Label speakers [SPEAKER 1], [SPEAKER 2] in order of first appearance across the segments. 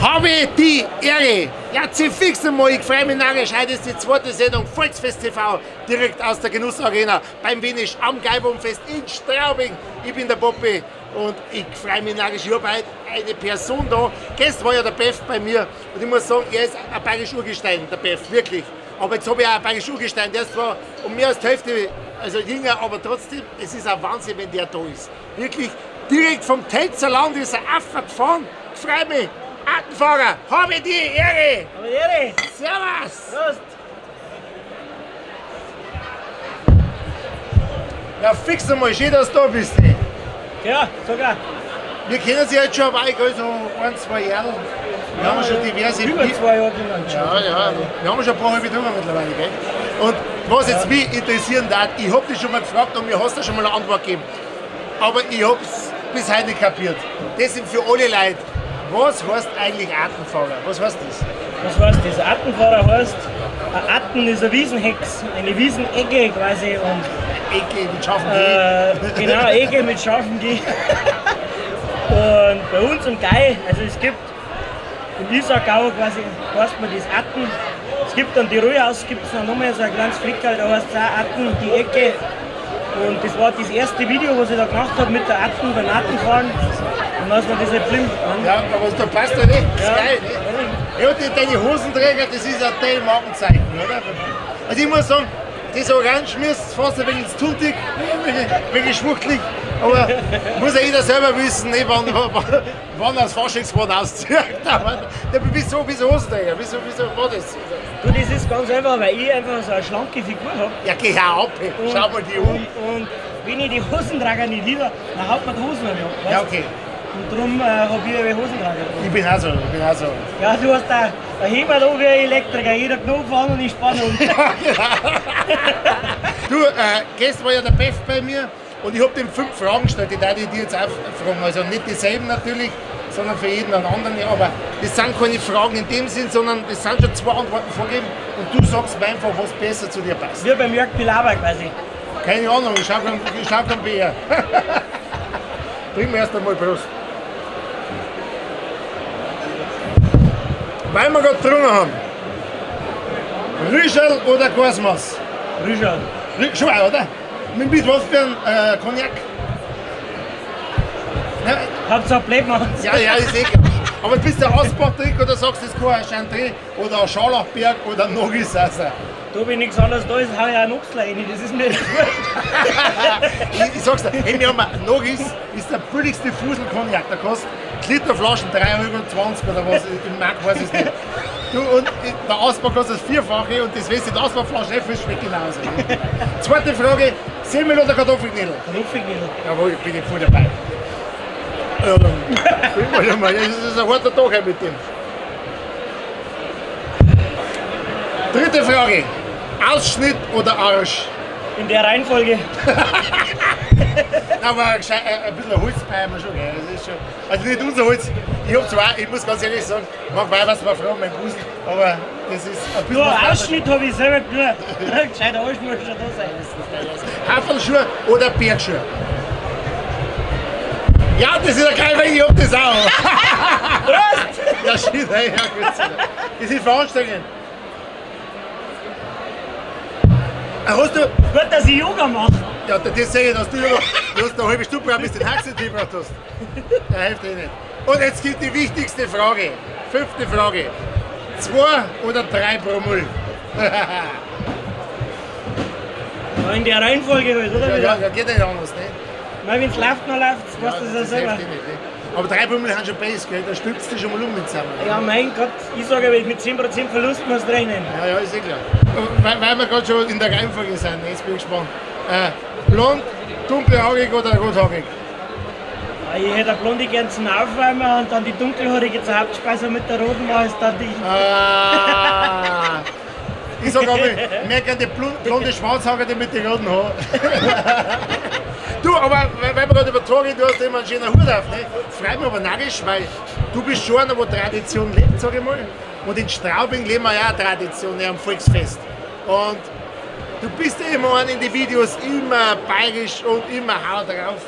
[SPEAKER 1] Habe die Ehre! Ja, fix einmal, ich freue mich narrisch. Heute ist die zweite Sendung Volksfest TV, direkt aus der Genussarena beim Wenisch am Gäubodenfest in Straubing. Ich bin der Bobby und ich freue mich narrisch. Ich habe heute eine Person da. Gestern war ja der Beff bei mir und ich muss sagen, er ist ein bayerisch Urgestein, der Beff, wirklich. Aber jetzt habe ich auch ein bayerisch Urgestein, der ist zwar um mehr als die Hälfte, also jünger, aber trotzdem, es ist ein Wahnsinn, wenn der da ist. Wirklich, direkt vom Tölzer Land ist er gefahren. Ich freue mich. Attenfahrer, habe die Ehre!
[SPEAKER 2] Habe die Ehre!
[SPEAKER 1] Servus!
[SPEAKER 2] Prost!
[SPEAKER 1] Ja, fix einmal, schön, dass du da bist.
[SPEAKER 2] Ja, sogar.
[SPEAKER 1] Wir kennen sie jetzt schon eine Weile, also 1, 2 Jahre. Wir haben schon diverse.
[SPEAKER 2] Über 2 Jahre genannt.
[SPEAKER 1] Ja, ja. Wir haben schon ein paar halbe drüber mittlerweile, gell? Und was jetzt mich interessieren darf, ich hab dich schon mal gefragt und mir hast du schon mal eine Antwort gegeben. Aber ich hab's bis heute nicht kapiert. Das sind für alle Leute. Was heißt eigentlich Attenfahrer? Was heißt das?
[SPEAKER 2] Was heißt das? Attenfahrer heißt, ein Atten ist eine Wiesenhex, eine Wiesenegge quasi. Und
[SPEAKER 1] Ecke mit scharfem G.
[SPEAKER 2] Genau, Ecke mit scharfem G. Und bei uns im Gäu, also es gibt im Isargau quasi, heißt man das Atten. Es gibt dann Tirol aus, gibt es noch mal so ein kleines Flickerl, da heißt es auch Atten, die Ecke. Und das war das erste Video, was ich da gemacht habe mit der Atten beim Attenfahren. Und dann ist mir das nicht geblieben.
[SPEAKER 1] Ja, aber da passt ja nicht. Das ist geil, ne? Ja, und deine Hosenträger, das ist ein Teil Markenzeichen, oder? Also ich muss sagen, das Orange mir ist fast ein wenig tuntig, ein wenig schwuchtelig, aber muss ja jeder selber wissen, ne, wann das Faschingswort auszieht. Aber wieso Hosenträger? Wieso war das?
[SPEAKER 2] Du, das ist ganz einfach, weil ich einfach so eine schlanke Figur habe.
[SPEAKER 1] Ja, geh hör ab, schau mal die an.
[SPEAKER 2] Und wenn ich die Hosenträger nicht liebe, dann haut man die Hosen nicht ab.
[SPEAKER 1] Ja, okay.
[SPEAKER 2] Und darum habe ich eine Hosenträger.
[SPEAKER 1] Ich bin auch so, ich bin auch so.
[SPEAKER 2] Ja, du hast da ein Heber da wie ein Elektriker, jeder Knopf an und ich spanne um.
[SPEAKER 1] Ja, genau. Du, gestern war ja der Beff bei mir und ich habe dem 5 Fragen gestellt, die darf ich dir jetzt auch fragen. Also nicht dieselben natürlich, sondern für jeden einen anderen. Aber das sind keine Fragen in dem Sinn, sondern das sind schon 2 Antworten vorgegeben und du sagst mir einfach, was besser zu dir passt.
[SPEAKER 2] Wie beim Jörg Pilawa quasi.
[SPEAKER 1] Keine Ahnung, ich schau kein BR. Trinken wir erst einmal Prost. Weil wir gerade getrunken haben. Rüschel oder Kosmos?
[SPEAKER 2] Rüschel.
[SPEAKER 1] Schon auch, oder? Mit was für ein Cognac?
[SPEAKER 2] Hauptsache blöd machen.
[SPEAKER 1] Ja, ja, ist eh klar. Aber bist du ein Hausbach-Trick oder sagst du, das kann ein Chantre oder ein Scharlachberg oder ein Nogis also?
[SPEAKER 2] Da wenn nichts anderes da ist, hau ich auch einen Obstler rein, das ist mir nicht wurscht.
[SPEAKER 1] Ich sag's dir, hey, wir haben ein Nogis, ist der billigste Fusel-Cognac, der kostet Literflaschen 3,20 € oder was, im Markt weiß ich es nicht. Du, und der Ausbau kostet das Vierfache und das weißt du, die Ausbauflasche eh schmeckt genauso. Zweite Frage, Semmel oder Kartoffelknödel?
[SPEAKER 2] Kartoffelknödel.
[SPEAKER 1] Jawohl, bin ich voll dabei. Das ist ein harter Tag mit dem. Dritte Frage, Ausschnitt oder Arsch?
[SPEAKER 2] In der Reihenfolge.
[SPEAKER 1] Aber ein bisschen Holz bei mir schon, gell? Das ist schon. Also nicht unser Holz. Ich hab zwar, ich muss ganz ehrlich sagen, mag was man fragen, mein Busen, aber das ist ein bisschen.
[SPEAKER 2] Du, Ausschnitt habe ich selber genug. Gescheiter Arsch muss schon da sein.
[SPEAKER 1] Haferlschuhe oder Bergschuhe? Ja, das ist ja geil, weil ich hab das auch.
[SPEAKER 2] Prost!
[SPEAKER 1] Ja, shit, ey, ja, gut. Das ist veranstrengend. Hast du.
[SPEAKER 2] Gut, dass ich Yoga mache.
[SPEAKER 1] Ja, das sehe ich, dass du Yoga. Du hast eine halbe Stunde gebraucht, bis du den Haxen gebracht hast. Der hilft eh nicht. Und jetzt kommt die wichtigste Frage. 5. Frage. 2 oder 3 Promille?
[SPEAKER 2] Ja, in der Reihenfolge halt, oder?
[SPEAKER 1] Ja, ja, geht nicht anders, ne?
[SPEAKER 2] Wenn es läuft, dann läuft es, weißt du das ja selber.
[SPEAKER 1] Nicht, ne? Aber 3 Promille haben schon Base, gell? Da stülpst du schon mal um mit zusammen.
[SPEAKER 2] Ja, mein Gott, ich sage aber, mit 10% Verlust musst du rechnen.
[SPEAKER 1] Ja, ja, ist eh klar. Weil wir gerade schon in der Reihenfolge sind, jetzt bin ich gespannt. Blond, dunkelhaarig oder rothaarig?
[SPEAKER 2] Ich hätte eine blonde gern zum Aufwärmen und dann die dunkelhaarige zur Hauptspeise mit der roten war es dann die.
[SPEAKER 1] Ah, ich sag aber, mehr gerne die blonde Schwarzhaarige mit den roten Haaren. Du, aber weil wir gerade über Tore reden, du hast immer einen schönen Hut auf, ne? Das freut mich aber narrisch, weil du bist schon einer, wo Tradition lebt, sag ich mal. Und in Straubing leben wir ja auch Tradition, ja, am Volksfest. Und du bist ja immer einer in den Videos, immer bayerisch und immer hau drauf.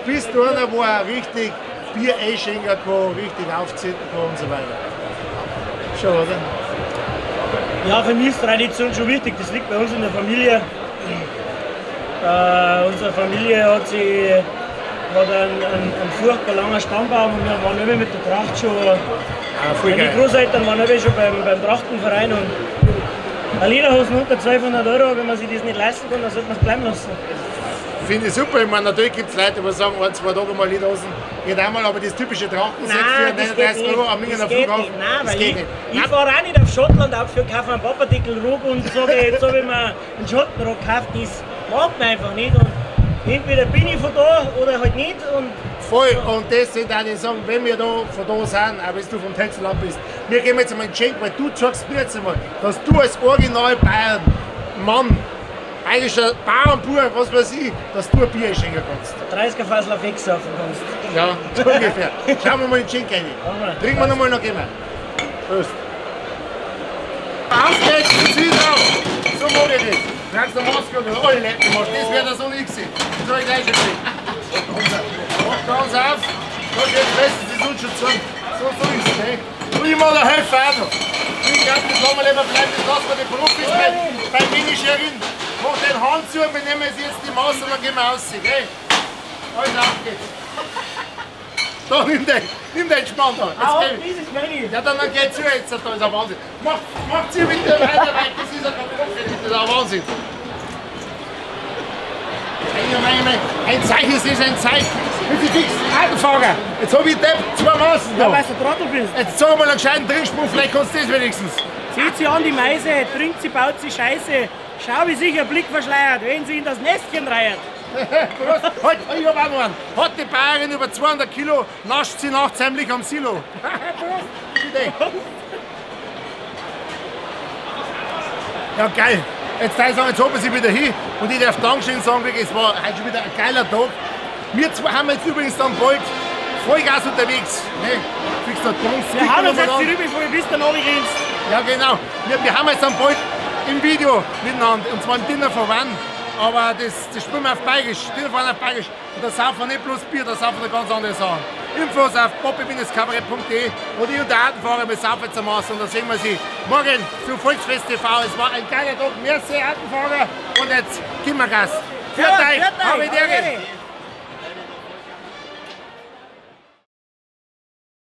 [SPEAKER 1] Bist du einer, wo er richtig Bier einschenken kann, richtig aufziehen kann und so weiter. Schon, oder?
[SPEAKER 2] Ja, für mich ist Tradition schon wichtig, das liegt bei uns in der Familie. Unsere Familie hat einen furchtbar langen Stammbaum und wir waren immer mit der Tracht schon. Meine Großeltern waren immer schon beim Trachtenverein und eine Lederhosen unter 1200 Euro, wenn man sich das nicht leisten kann, dann sollte man es bleiben lassen.
[SPEAKER 1] Finde ich super. Ich meine, natürlich gibt es Leute, die sagen, 1, 2 Tage mal Lederhosen geht einmal, aber das typische Trachtenset für 39 Euro am Münchner Flughafen,
[SPEAKER 2] nein, das geht nicht. Ich fahre auch nicht auf Schottland auf für kaufe einen Papadeckel-Rock und sage, jetzt habe ich mir einen Schottenrock gekauft, das mag man einfach nicht. Und entweder bin ich von da oder halt nicht. Und
[SPEAKER 1] voll, und das sind auch die Sachen, wenn wir da von da sind, auch wenn du vom Tänzelland bist, wir geben jetzt einmal ein Geschenk, weil du zeigst mir jetzt einmal, dass du als Original Bayern Mann, bayerischer Bauernbub, was weiß ich, dass du ein Bier schenken kannst.
[SPEAKER 2] 30er Fassler wegsaufen kannst.
[SPEAKER 1] Ja, so ungefähr. Schauen wir mal in den Schenk rein. Trinken wir nochmal, noch gehen wir. Prost. Auf geht's, zieh drauf. So mag ich das. Tragst du Maske und alle Leute machst. Das wäre da so nicht gewesen. Das habe ich gleich schon gesehen. Mach ganz auf. Da geht es, das ist uns schon zu. So ist es, ne? Und ich mache der Helfer auch noch. Ich glaube, das lassen wir lieber bleiben, das lassen wir die Profis beim Minischerin. Mach den Hand zu, wir nehmen jetzt die Maus und dann gehen wir raus, gell? Alles auf geht's. Da, nimm den Spann da.
[SPEAKER 2] Jetzt geh.
[SPEAKER 1] Ja, dann geh zu jetzt, da ist ein Wahnsinn. Mach zu mit der weiter, weil das ist ein Katastrophe, das ist ein Wahnsinn. Ein Zeichen ist ein Zeichen. Wie viel dickst Autofahrer? Jetzt hab ich Depp, 2 Maßen da.
[SPEAKER 2] Ja, weil du Trottel bist.
[SPEAKER 1] Jetzt sag mal einen gescheiten Trinkspruch, vielleicht kannst du das wenigstens.
[SPEAKER 2] Seht sie an die Meise, trinkt sie, baut sie Scheiße. Schau, wie sich ihr Blick verschleiert, wenn sie in das Nestchen reiert.
[SPEAKER 1] Prost. Halt, ich hab auch noch einen. Hat die Bayerin über 200 Kilo, nascht sie nachts heimlich am Silo. Prost. Ja, geil. Jetzt holen wir sie wieder hin und ich darf Dankeschön sagen, wirklich, es war heute schon wieder ein geiler Tag. Wir zwei haben jetzt übrigens dann bald Vollgas unterwegs. Ne? Kriegst du
[SPEAKER 2] wir hauen uns jetzt die Rübe voll, bis du runtergehst.
[SPEAKER 1] Ja, genau. Wir haben jetzt dann bald im Video miteinander, und zwar im Dinner for One. Aber das spielen wir auf Bayerisch, Dinner for One auf Bayerisch. Und da saufen wir nicht bloß Bier, da saufen wir ganz andere Sachen. Infos auf poppi-kabarett.de und ich und der Artenfahrer, wir saufen jetzt am Maß und da sehen wir sie morgen zu Volksfest TV. Es war ein geiler Tag. Merci, Artenfahrer. Und jetzt geben wir Gas. Für euch, habe die Ehre.